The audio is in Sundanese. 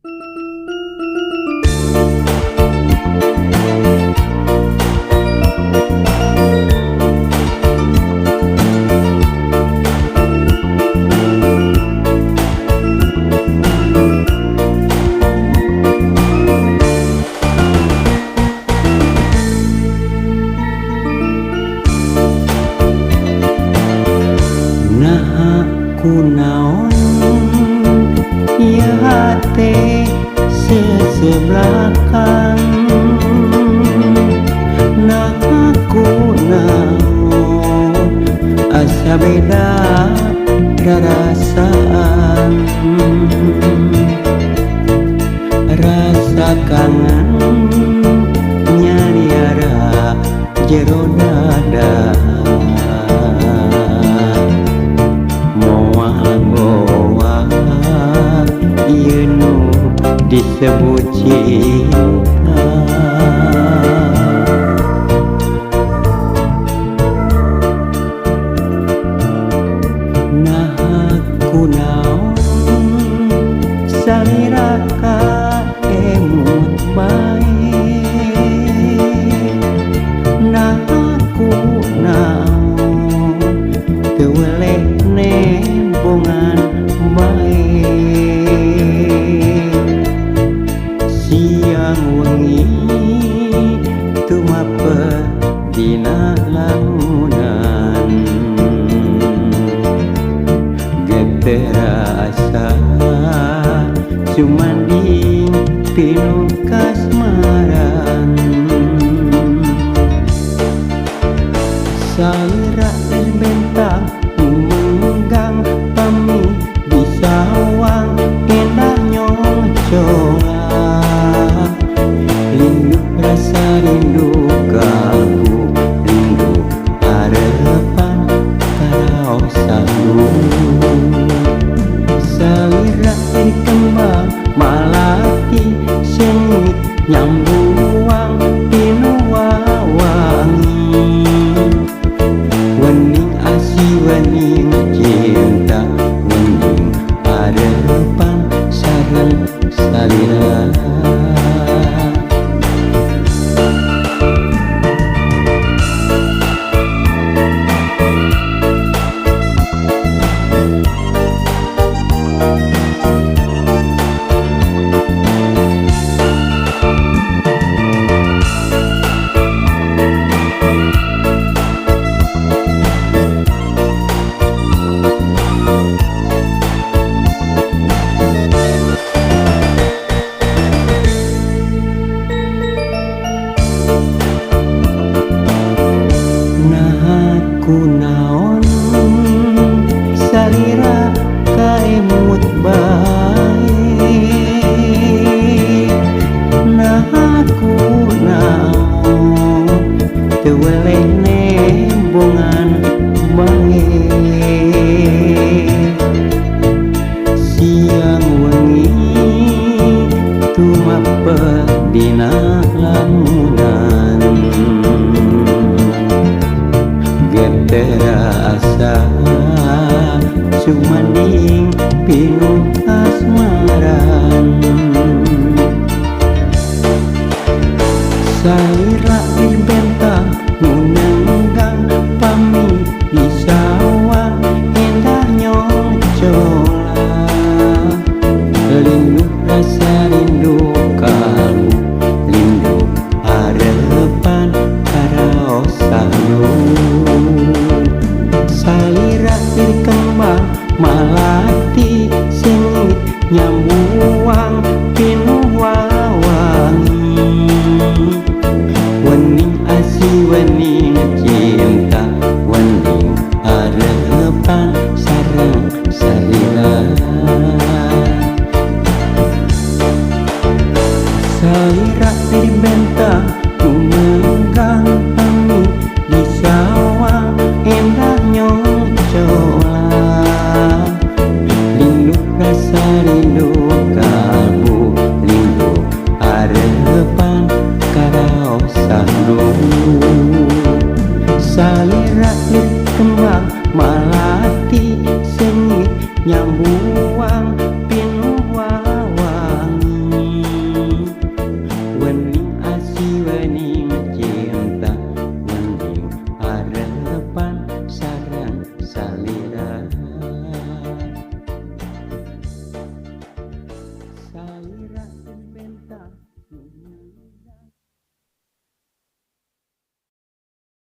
Naha kunaon ieu hate seseblakan. Naha kunaon asa beda rarasaan. Rasa kangen nyariara jero dada. Moal gowa ieu nu disebut cinta. Naha kunaon salira ka emut bae. Naha kunaon teu weleh nembongan bae. Siang wengi tumapel dina lamunan. Geter asa sumanding pinuh kasmaran. Salira bentang menggang pami di sawang endah nyoncola. Rindu rasa rindu kalbu rindu harapan karaosan. Salira kembang malati sengit nyambuang pinuh wawangi. Wening asih wening cinta wening harapan sareng salira. Naha kunaon salira kaemut bae. Naha kunaon teu weleh nembongan bae. Siang wengi tumapel dina lamunan. Geter asa sumanding pinuh kasmaran. Salira bentang nu nenggang pami di sawah endah nyoncola. Rindu rasa rindu kalbu rindu harapan karaosan. Salira kembang malati sengit nyambuang pinuh wawangi. Wening asih wening cinta wening harapan sareng salira. Salira bentang menggang pami di sawah endah nyoncola. Rindu rasa rindu kalbu rindu harapan karaosan. Salira kembang malati sengit nyambuang pinuh wawangi. Penta.